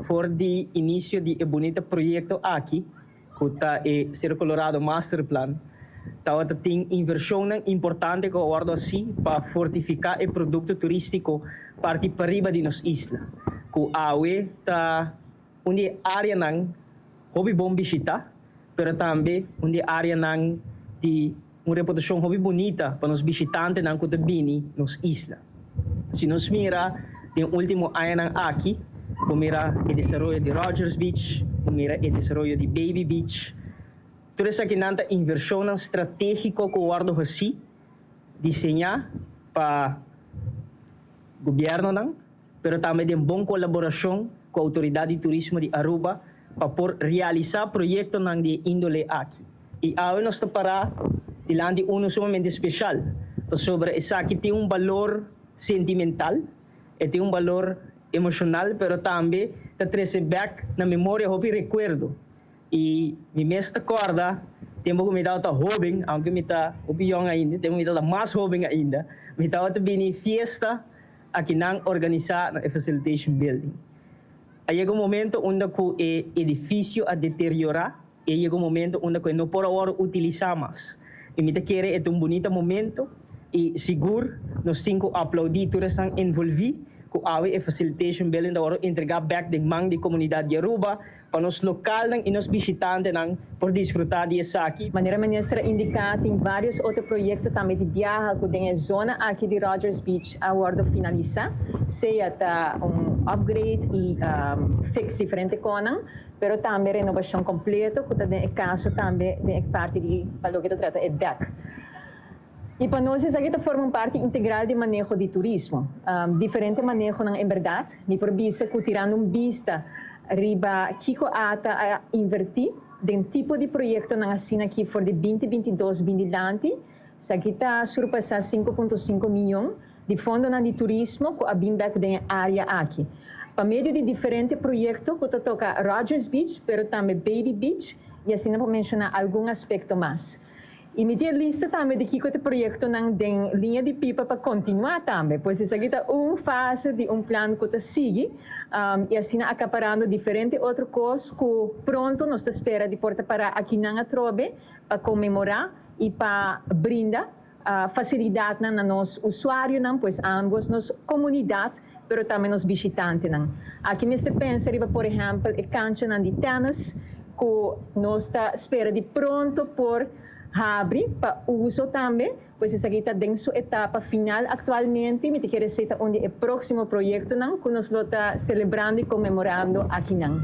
For di inicio di e bunita proyecto aki, cu ta e Sero Colorado Master Plan, tawata tin inversionnan importante cu a wordo haci pa fortifica e producto turistico parti pariba di nos isla, cu awe ta un di e areanan hopi bon bishita, pero tambe un di e areanan di un reputacion hopi bunita pa nos bishitantenan cu ta bini nos isla. Si nos mira den ultimo añanan aki, bo mira e desaroyo di Rogers Beach, bo mira e desaroyo di Baby Beach, tur esakinan ta inversionnan strategico cu wordo haci, diseña pa gobiernonan, pero tambe den bon colaboracion cu Autoridad di Turismo di Aruba pa por realisa proyectonan di e indole aki. Y awe nos ta para dilanti uno sumamente special, pasobra esaki tin un balor sentimental, e tin un balor emocional, pero tambe ta trece bek na memoria hopi recuerdo. Y mi mes ta corda tempo cu mi tabata hoben, aunke mi ta hopi yong ainda, tempo mi tabata mas hoben ainda, mi tabata bini fiesta akinan organisa na e Facilitation Building. A yega un momento unda cu e edificio a deteriora y a yega un momento unda cu e no por a wordo utilisa mas. Y mi ta kere e ta un bunita momento y sigur nos tin cu aplaudi tur esnan envolvi cu awe e Facilitation Building ta wordo entrega bek den man di comunidad di Aruba pa nos localnan y nos bishitantenan por disfruta di esaki. Manera Minister a indica, tin varios otro proyecto tambe di biaha cu den e zona aki di Rogers Beach a wordo finalisa, sea ta un upgrade y fix diferente conan, pero tambe renovacion completo cu ta den e caso tambe den e parti di pa loke ta trata e deck. Y pa nos esaki ta forma un parti integral di maneho di turismo. Diferente manehonan en berdad. Mi por bisa cu tirando un bista riba kico ata a inverti den tipo di proyectonan asina aki for di 2022 bin dilanti, esaki ta surpasa 5.5 miyon di fondonan di turismo cu a bin bek den e area aki. Pa medio di diferente proyecto cu ta toca Rogers Beach, pero tambe Baby Beach, y asina por menciona algun aspecto mas. Y mi tin lista tambe di kico e proyectonan den liña di pipa pa continua tambe. Pues esaki ta un fase di un plan cu ta sigui y asina acaparando diferente otro cos cu pronto nos ta spera di por ta para akinan atrobe pa conmemora y pa brinda facilidad na nos usuarionan, pues ambos nos comunidad, pero tambe nos bishitantenan. Aki mester pensa riba, por ehempel, e canchanan di tennis cu nos ta spera di pronto por habri pa uso tambe, pues esaki ta den su etapa final actualmente. Mi kier bisa unda e proximo proyectonan cu nos lo ta celebrando y conmemorando akinan.